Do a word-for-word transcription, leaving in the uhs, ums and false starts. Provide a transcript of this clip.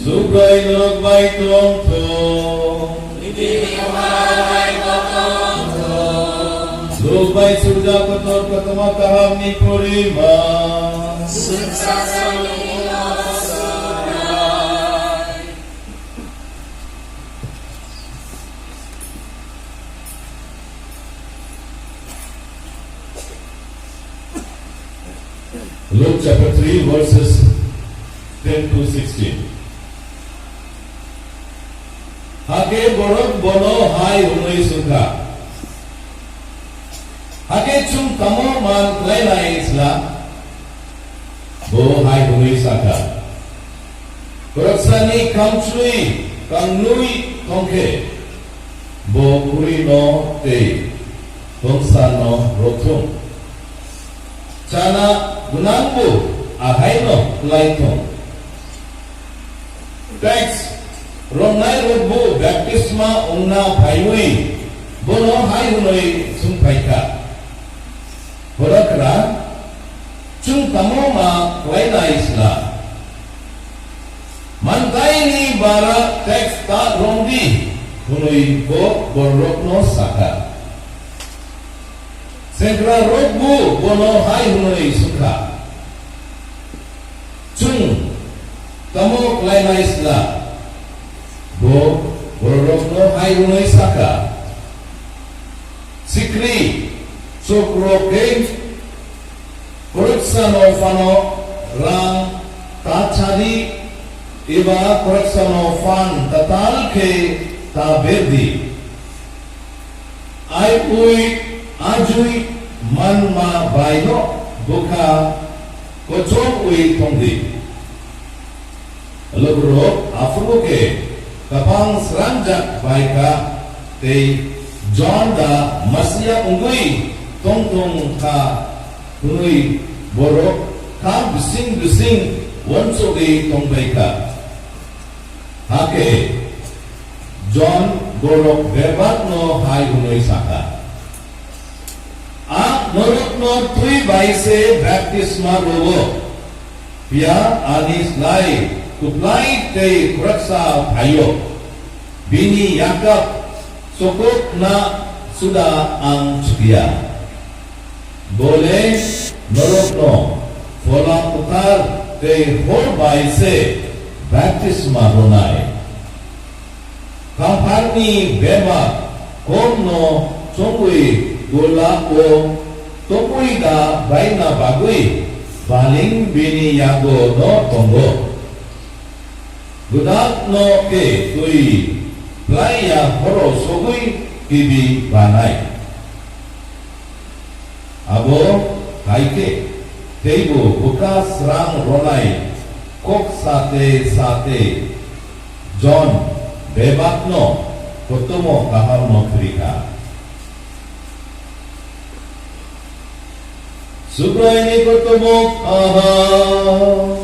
Subraino bai tongthok. Luk bai sujak kotor kotorma kahamni purima. Luke chapter three, verses ten to sixteen. Hakhe borok bono hai hwnwi swngkha, "Hakhe chwng tamo man khlainai sla?" Bo hai hwnwi sakha, "Khoroksani khamchui kangnwi tongkhe, bo khurino tei tongsa no rwthung. Chana gwnangbo ahaino khlai thung." Tax romnairokbo baptisma wngna phaiwi bono hai hwnwi swngphaikha, "Khorokra, chwng tamo ma khlainai sla? Mantaini bara tax ta romdi," hwnwi bo bororokno sakha. Sengkrarokbo bono hai hwnwi swngkha, "Chwng tamo khlainai sla?" Bo bororokno hai hwnwi sakha, "Sikri, chokro khe khoroksano phano rang ta chadi, eba khoroksano phan tatal khe ta berdi. Aiwi ajwi manma baino bwkha kochomwi tongdi." Lukurok aphuru khe kwbang srangjak bai kha tei Jon da Masia wngwi tongthung kha hwnwi borok kha bising bising uansugwi tongbai kha. Hakhe Jon borok bebakno hai hwnwi sakha, "Ang norokno twi bai se baptisma rwo, phiya ani slai kwplai tei khoroksa phaio, bini yakhap sokokna suda ang chukya. Bole norokno Phola Kwthar tei hor bai se baptisma rwnai. Khamphangni bebak kokno chongwi gola o tongwi da baina bagwi baling bini yago no tongo. Gwdakno khe twi plai ya horo sogwi kibi banai." Abo hai khe teibo bwkha srang rwnai kok sate sate Jon bebakno kotomo kahamno phri kha. Subraini kotomo kaham.